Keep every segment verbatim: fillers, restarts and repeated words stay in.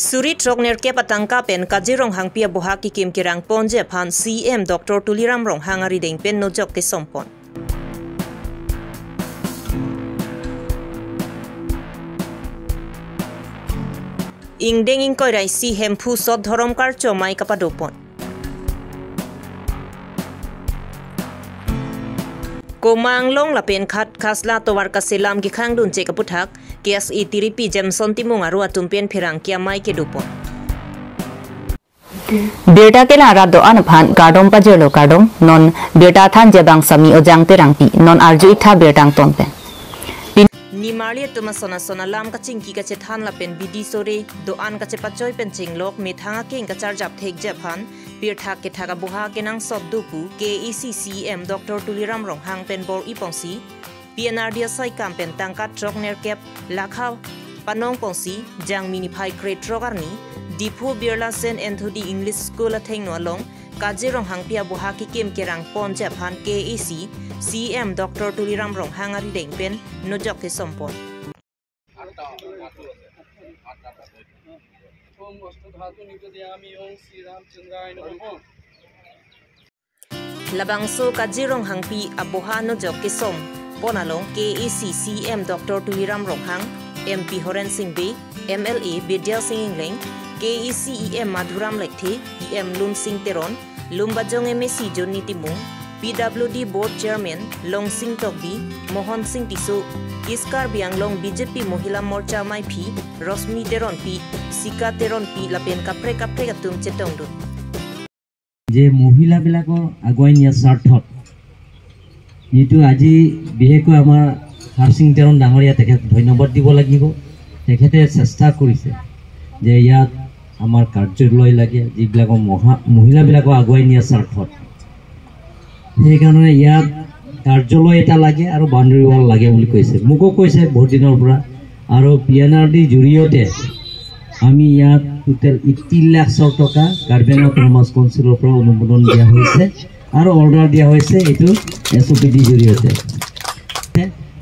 Suri throk nerkep atangka pen Kajir Ronghangpi aboha kekim kerang ponji aphan C M Doctor Tuliram Ronghang arideng pen nojok kesom pon. Ingdeng ingkoi ra isi Hemphu Sot Dhorom Karcho amei kapado pon. Komanglong lapen Khat Khasla tovar kaselam kekhang dunche aputhak K S A tiripi Jameson Timung aro atum pen pherangke amei kedo pon. Birta kelang rat do-an aphan kardom pajirlo, kardom. Non birta thanji abang Sami Ojang Terangpi, non arju-ik tha birta angton pen. Nimarli atum ason ason alam kachingki kachethan lapen bidi sore do-an kachepachoi pen chenglok methang akeng kacharjap thekji aphan pirthak kethak aboha kenangsot do pu K A A C C E M Doctor Tuliram Ronghang pen bor-i ponsi P N R D S I kam pen tangka throk nerkep lakha panong ponsi Jangmi niphai kre throk arni Diphu Birla Saint Anthony English School athengno along Kajir Ronghangpi aboha kekim kerang ponji aphan K A A C C E M Doctor Tuliram Ronghang arideng pen nojok kesom pon. Labangso Kajir Ronghangpi aboha nojok kesom pon along K A A C C E M Doctor Tuliram Ronghang, M P Horen Sing Bey, M L A Bidya Sing Engleng, K A A C E M Madhuram Lekthe, E M Lum Sing Teron, Lumbajong M A C Johnny Timung, P W D Board Chairman Longsing Tokbi, Mohon Sing Tisso, East Karbi Anglong B J P Mohila Morcha ameiphi Rosmi Teronpi, Sika Teronpi lapen kaprek kaprek atum chetongdun. যে মহিলাবিলাকক আগুৱাই নিয়াৰ স্বাৰ্থত যিটো আজি বিশেষকৈ আমাৰ হৰসিং তেৰণ ডাঙৰীয়া, তেখেত ধন্যবাদ দিব লাগিব। তেখেতে চেষ্টা কৰিছে যে ইয়াত আমাৰ কাৰ্যালয় লাগে, যিবিলাকৰ মহা-, মহিলাবিলাকক আগুৱাই নিয়াৰ স্বাৰ্থত। সেইকাৰণে ইয়াত কাৰ্যালয় এটা লাগে আৰু বাউণ্ডেৰী ৱাল লাগে বুলি কৈছে, মোকো কৈছে বহুত দিনৰ পৰা। আৰু পি এন আৰ ডিৰ জৰিয়তে আমি ইয়াত টোটেল এইটি লাখৰ টকা কাৰ্বি আংলং অট'নমাছ কাউন্সিলৰ পৰা অনুমোদন দিয়া হৈছে আৰু অৰ্ডাৰ দিয়া হৈছে এইটো এছ অ' পি ডিৰ জৰিয়তে।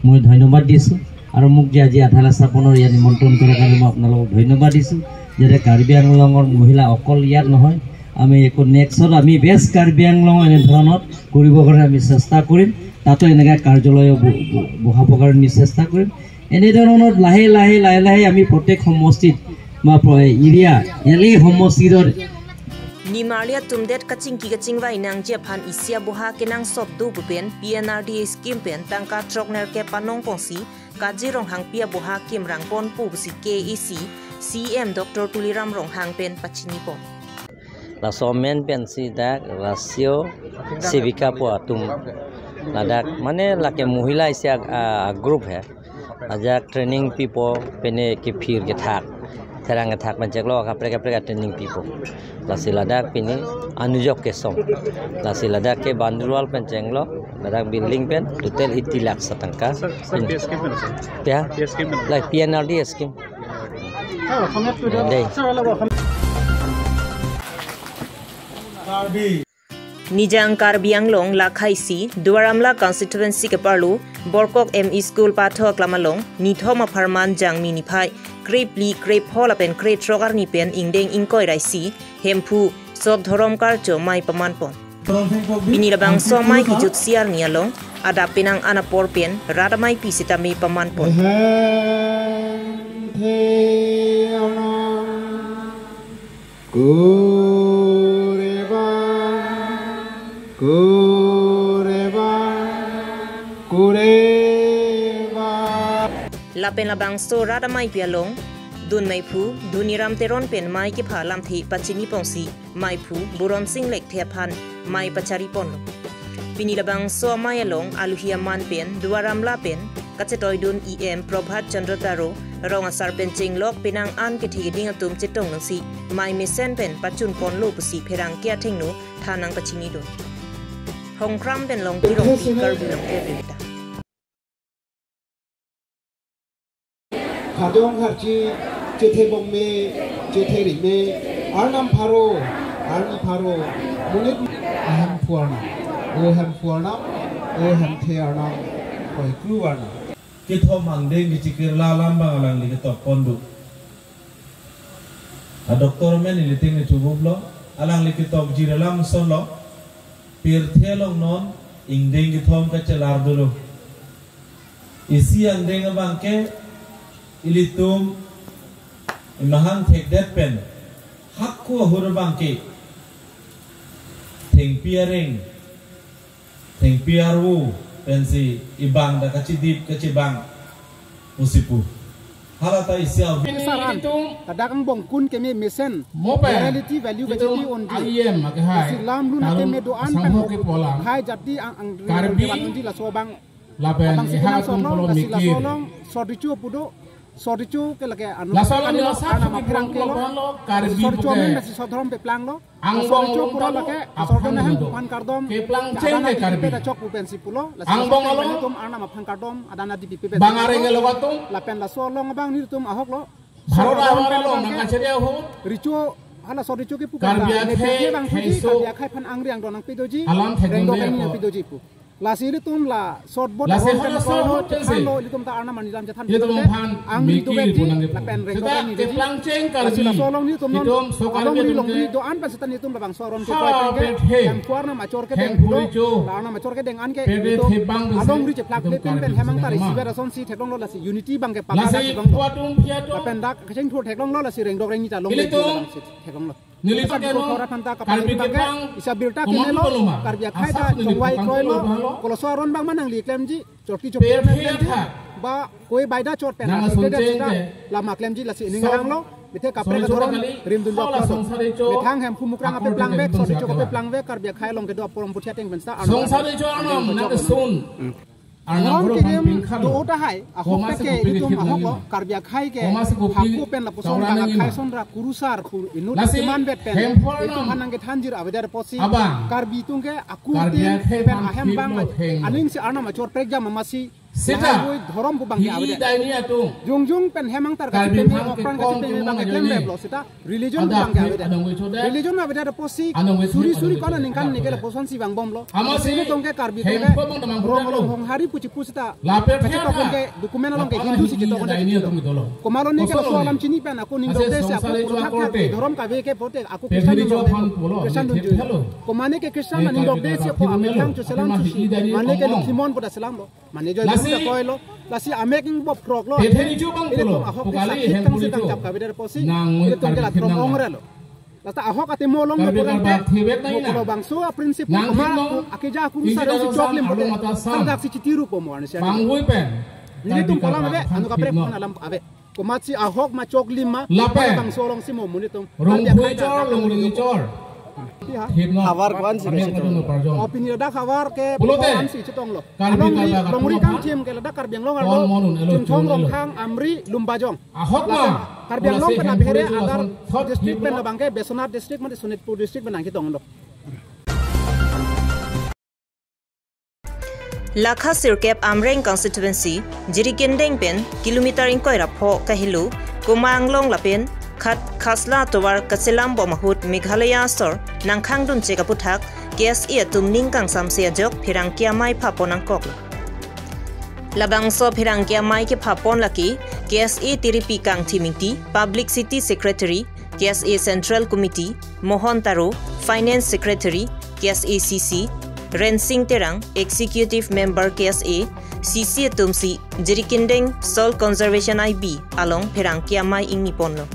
মই ধন্যবাদ দিছোঁ আৰু মোক যে আজি আধালা স্থাপনৰ ইয়াত নিমন্ত্ৰণ কৰাৰ কাৰণে মই আপোনালোকক ধন্যবাদ দিছোঁ, যাতে কাৰ্বি আংলঙৰ মহিলা অকল ইয়াত নহয়, আমি একো নেক্সটত আমি বেষ্ট কাৰ্বি আংলং এনেধৰণত কৰিবৰ কাৰণে আমি চেষ্টা কৰিম। তাতো এনেকৈ কাৰ্যালয় ব-, ব-, বহাবৰ কাৰণে আমি চেষ্টা কৰিম। এনেধৰণত লাহে লাহে, লাহে লাহে আমি প্ৰত্যেক সমষ্টিত বা প্ৰ-, এৰিয়া, এল এ সমষ্টিৰ Nimarli atum det kachingki kachingvai nangji aphan isi aboha kenangsot do pu pen P N R D S scheme pen tangka throk nerkep panong ponsi Kajir Ronghangpi aboha kimrang pon pu pusi K A A C C E M Doctor Tuliram Ronghang pen pachini pon. Laso amen pensi dak Rasio Sevika pu atum, ladak mane lake mohila isi ag-, a, group hai. Ajak training pipo, pine kephir kethak, therang kethak pen chiklo kaprek kaprek a training pipo. Lasi ladak pine anujok kesom. Lasi ladak ke boundary wall pen chenglok, ladak building pen total eighty lakhs atangka. Sir, sir, P S scheme pen, sir? Ya? P S scheme pen? Like P N R D S scheme. Sir, অসমীয়াত কৈ দিয়ক। দেই। Sir, অলপ Asamiya. Karbi. Nijang Karbi Anglong lakhaisi Duar Amla constituency keparlo Borkok M E School pathok lam along nithom apharman Jangmi niphai krephli, krepho lapen krethrok arni pen ingdeng ingkoi ra isi Hemphu Sot Dhorom Karcho mei paman pon. Pini labangso amei kejutsi arni along adap penang an apor pen rat ameipi sitame paman pon. Ehem the anam. Kureba, kureba, kureba. Lapen labangso rat ameipi along dun meiphu Dhoniram Teron pen mei kepha lamthe pachini ponsi meiphu Buron Sing Lekthe aphan mei pachari ponlo. Pini labangso amei along aluhi aman pen Duar Amla pen kachetoidun E M Prabhat Chandra Taro, rong asar pen chenglok penang an kethe keding atum chetongdunsi mei mesen pen pachun ponlo pusi pherangke athengno than nangpachinidun. Hongkram pen Longki Rongpi, Karbi Longkir Rinta. Khadong kharchi, chethe bongme, chethe rime, arnam pharo, arni pharo, monit ahem phu arnam, o hem phu arnam, o hem the arnam, koi kru arnam. Kethom angdeng kechikirla alam abang alangli ketok pon do. A doctor amen iliting ni thubublo, alangli ketokji alam sonlo, pirthe along non ingdeng kethom kachelar dolo. Isi angdeng abangke ilitum imahang thekdet pen, hako ahur abangke thengpi areng, thengpi arvo pensi ibang ta kachidip kachibang pusi pu. Halata isi avi. Saran, ladak angbong kun keme mesen. Mopen. Morality value itum kachiti undi. I M ake hai. Lasi lam lun ake me do-an pen. Hai jati ang, ang Karbi kevan undi laso abang. Lapen abang si eha kenang atum sorlo, pulo lasi mikir. Laso along, sot recho pu do, sot recho ke lake anu. Laso along kali lo, laso arnam aphan pherang kelo. Lo, Karbi sot recho puke. Amen lasi sot dhorom peplanglo. Angbong sot recho along pura ta lake, aphan sot dhorom ahem do. Aphan kardom. Keplang cheng ke Karbi. Adana dipi peda chok pu pensi pulo, lasi angbong sot along. Itum arnam aphan kardom, adana dipi peda bang chok areng lo. Ke logatum. Lapen laso along abang nelitum ahoklo. Bharot sot dhorom ahavar along kardom nang ke. Kachari ahut. Recho, hala sot recho ke pu Karbi kan ta. Akhei, ne phe bang tuji, kheiso. Karbi akhei aphan angri angdon nangpi doji. Alam thek rengdok dong rengni de nangpi doji pu. Lasi ilitum la sot bot lasi ahok hala pen sot kono hok pen si. Thanlo ilitum ta arnam arni lam chethan ilitum pen aphan angri mikir dovekji, punang ipu. Lapen rengdok seta rengni doji. Keplang cheng Karbi. Lasi laso along nelitum non itum so Karbi along atum rilong ke ri do-an pen seta nelitum labangso aron ke ha, koi pen ke pet he. Hemphu arnam achor kedeng hemphu pulo. Icho. La arnam achor kedeng an ke pet he ilitum thebang besi along ri cheplak itum le pin pen Karbi hemang ta ri nama. Siber asonsi theklonglo lasi unity abangke pala lasi theklonglo. Pua atum phi atum. Lapen dak kachingthur theklonglo lasi rengdok rengni ta long ilitum. Theklonglo. Neli pakai lo, Karbi keplang, isa birta komon kemelo, palo ma? Karbi akhei asap ta neli chongvai pekang kroilo, palo ma lo? Koloso aron abang manang li klemji, chorki chorki pet klemji, he tha. Ba koi baida chot pen nang asun sita cheng ke. Lama klemji lasi ining so, ranglo, mithe kaprek so, so dhorom, kali, rimdun so, dok la lo. Songsar recho, methang hemphu mukrang ape akor plang vek, ke so recho kape plang vek, Karbi akhei along kedo aporom puthi ateng pen seta arnam songsar recho arnam, nang kesun. Hmm. Arnam dhorom aporom kerim pingkhan do lo. Uta hai, ahok koma se peke kopi itum kethip ahok lo, nangji. Karbi akhei ke, koma se kopi hako pen lapuson chauran bang nangji akhei ma. Sondra kurusar kur inut lasi keman bet pen. Hemphu arnam. Itum aphan nangkethanjir avedet apotsi. Abang. Karbi atum ke akur Karbi akhei pen aphan ahem bang lo theng. Aning si arnam achor prekjam amatsi. Seta. Lahai hui dhorom pu bang ke avedet. Hi daini atum. Jongjong pen hemang tar Karbi kachipeme aphan okran kekong kachipeme kemung bang ke ajani. Klemrep lo seta. Religion adap bang ke ke avedet. Adong we chodet. Religion avedet apotsi adong we suri chodet suri adong we kona chodet ningkan neke apot le posonsi vangbomlo. Amatsi sini tong ke Karbi tong ke hemphu abang damang rong pudak lo. Rong hari puchi pusi ta. Lapen kachito thia kong ke document along ke lapen Hindu si hi chito kong daini chito. Atum idolo. Komatlo neke koson laso lo alam ni. Chini pen ako ning ase dok desi songsar apo recho puthak akorte. Thak dhorom kave ke pote ako pet he Christian recho dun aphan dun pulo, Christian ne dun thip dun. Thelo. Komat neke Christian ne aning dok desi thip apo dun amek lo. Thang chu selam ape ma chusi. Hi daini atum. Mat neke ong. Lukhi mon pu ta selamlo. Mane joy lasi, dun ta koilo, lasi amek ing bob krok lo. Pet he recho abang pulo. Ilitum ahok pukali sakit hemphu tang si recho. Tang jap kavedet apotsi. Nang ngoi ilitum ke Karbi la thip nang throng ong relo. Lata ahok atimo along Karbi pulang ke, Karbi thip vek nang mo ina. Pulo bangso a principle nang koma thip nang. Akija akurusar isi chok lim arlo pote. Mata sam. Tang dak si chitiru po mo arnisi. Mangvoi pen. Nelitum Karbi kolam Karbi ave, aphan anu kaprek thip nang. Pon alam ave. Komatsi ahok ma choklim ma, lapen. Bangso alongsi mo monit atum. Rongphoi chor, longri chor. Thip nang. Havar ko-an si amek resi madu tong. No parjong. Opini ladak havar ke pulote. Ko-an si chetonglo. Karbi along ri, Karbi longri atum kangthim ke ladak Karbi Anglong arlo. Mon mon un elo chun chun elo. Rongkhang, Amri, Lumbajong. Ahok ma. Lapen Karbi Anglong pen abhere ason thot district pen lo. Labang ke Biswanath district mate Sonitpur district pen nangketonglo. Lakha sirkep Amreng constituency, Jirikindeng pen kilometer ingkoi ra pho kahelo, Komanglong lapen Khat Khasla tovar kachelam bom ahut Meghalaya asor nangkhangdun chek aputhak K S A atum ning kangsamse ajok pherangke amei phapon nangkoklo. Labangso pherangke amei kephapon lake K S A tiripi Kangthim Ingti, Publicity Secretary, K S A Central Committee, Mohon Taro, Finance Secretary, K S A C C, Rensing Terang, Executive Member K S A C C atumsi Jirikindeng Soil Conservation I B along pherangke amei ingniponlo.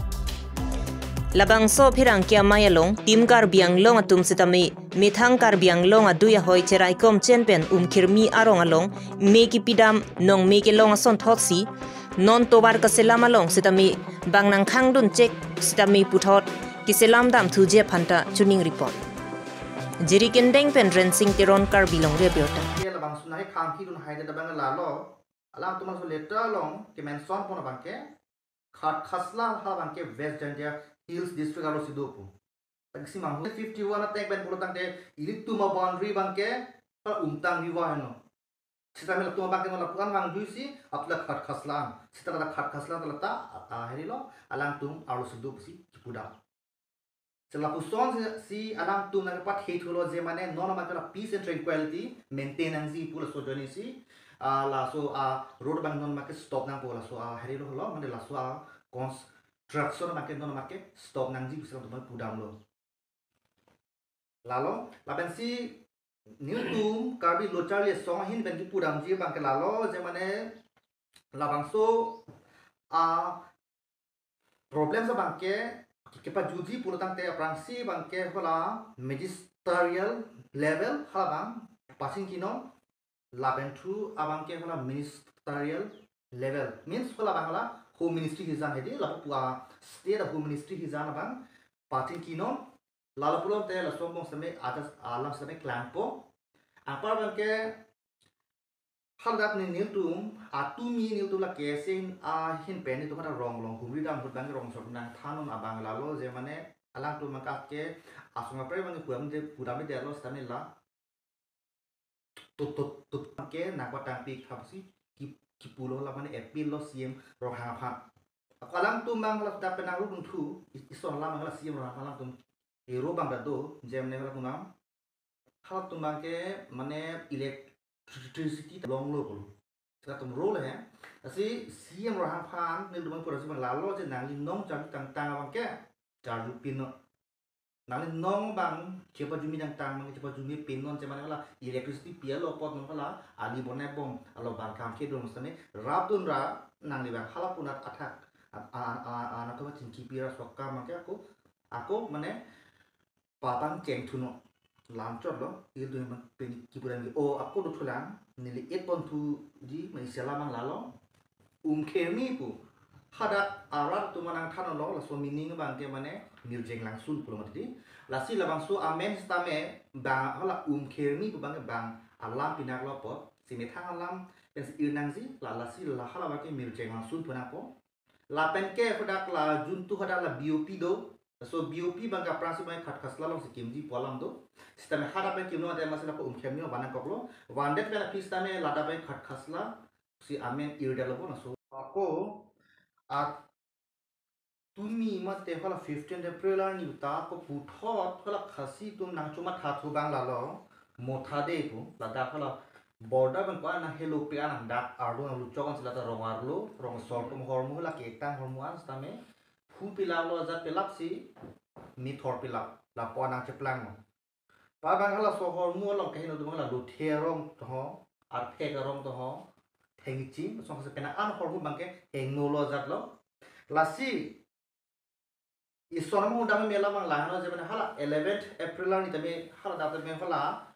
Labangso pherangke amei along Team Karbi Anglong atum sitame methang Karbi Anglong adui ahoi cheraikom chen pen Umkhirmi arong along me kepidam nong me kelong ason thotsi non tovar kachelam along sitame bang nangkhangdun chek sitame puthot kechelam damthuji aphanta choningri pon. Jirikindeng pen Rensing Teron, Karbi Longri Abirta. Ke labangso nangkhangthidun haida abang lalo, alangtum laso letter along kemention pon abang ke Khat Khasla ha abang ke West Jaintia Hills District arlosi do pu. Tangsi mang fifty-one ateng pen pulo tangte ilitum aboundary abang ke pa Umtang River heno. Sitame latum abang ke no lapu-an vangjuisi apla Khat Khasla an. Sita la Khat Khasla ta lata a, a, heri lo alangtum arlosi do pusi kipudam. Sita lapuson si, si alangtum nangkepathe thulo je mane non abang ke la peace and tranquility maintain nangji pu laso ajoinesi, ah, laso a road abang non abang ke stop nangpo laso a heri lo lo mane laso a cons-, destruction abangke non abangke stop nangji pusi alangtum pudamlo. Lalo, lapensi nelitum Karbi Lo Charli Asong ahin pen kipudamji abangke lalo, je mane labangso a problems abangke kepajuji pulo tangte aphrangsi abangke hala magisterial level halabang pachingkinon, lapen thu abangke hala ministerial level, means hala abang hala Home Ministry hijan hedi, lapu a state a Home Ministry hijan abang pachingkinon, lalo pulote laso angbong sitame atas alam sitame klangpo. Apar abangke hadak ni nelitum atumi nelitum la K S A ahin pen nelitum hadak rong along humri dam ahut abang rong sok nangthannon abang lalo, je mane alangtum abangke asong apre abang pudamde pudamdelo sitame la tut tut tut ke nangpatangpik thapsi ki kipulo la mane appeal lo C M Ronghang aphan. Ako alangtum abang la dak penang rudun thu i- ison alam abang la C M Ronghang aphan alangtum ero abang dado, je mane hala kunam halatum abangke mane electricity longlo pulo. Selatum role he. Lasi C M Ronghang aphan nelitum abang pura si abang lalo je nangli nong charju tangtang abangke charju pinnon. Nangli nong abang chepajumi tangtang abang chepajumi pinnon, je mane hala electricity pi alo apot non hala ali bonai bom alo bang kam kedun sitame rapdun ra nangli abang hala punat athak a a a a nato chingki pira sok kam abangke ako ako mane papang chengthunon. Lamchotlo, ilitum abang pen kipudamji o ako dothulang, neli et pon thuji mane isi alam abang lalo. Umkhemi pu. Hadak arat atum nangthanlo, laso meaning abangke mane mirjeng langsun pulo mati. Lasi labangso amen sitame bang hala umkhemi pu abangke bang alam pinaklo apot, si methang alam pensi ir nangji, la lasi la hala abangke mirjeng langsun pu nangpo. Lapenke hadak la juntu hadak la B O P do. So B O P abangke aphrangsi abang Khatkhasla alongsi kimji pu alam do. Sitame hadak abang kimlo ante masi lapu umkhemi abang nangkoklo. Vandet pen aphi sitame ladak abang Khatkhasla si amen irdetlo bo na so. Ako atumi mate hala fifteen April arni ta ako puthot hala Khasi atum nangchomatha thu abang lalo Motha Day pu, ladak hala border abang ko-an nang helo pe an dak arlo nangluchok an si lata rong arlo, rong asor atum ahormu hala ketang ahormu an sitame phu pilaplo, ajat pilap si mithor pilap, lapu an nangcheplanglo. Pa abang halaso ahormu along kaheno atum hala lothe arong toho, arphek arong toho, thengching, song se pena an ahormu abangke hengnolo ajatlo. Lasi ison amahang dam mela abang lahano je mane hala eleventh April arni tame hala dak tame hala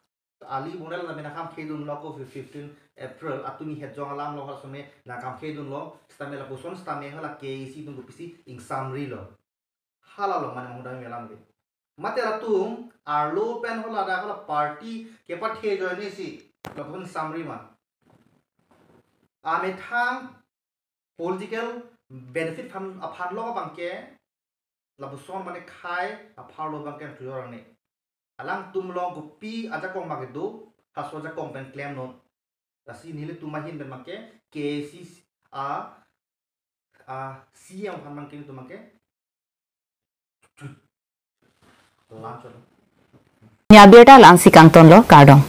ali bonai tame nangkam khedunlo ako fifteen April atumi hetjong alam lo hala sitame nangkam khedunlo sitame lapuson sitame hala K A C atum kopisi ingsamrilo. Hala lo mane amahang dam mela mate. Mate latum arlo pen hala dak hala party kepathe ajoine si lapuson samri ma. Amethang political benefit aphan aphan lo abangke lapuson mane khei apharlo abangke tujor ne. Alangtum along kopi ajakong ma kedo, halaso ajakong pen klemnon. Lasi nelitum ahin pen abangke K A C a a C M aphan abangke nelitum abangke lamchot. Nya birta la-ansi kangtonlo, kardom.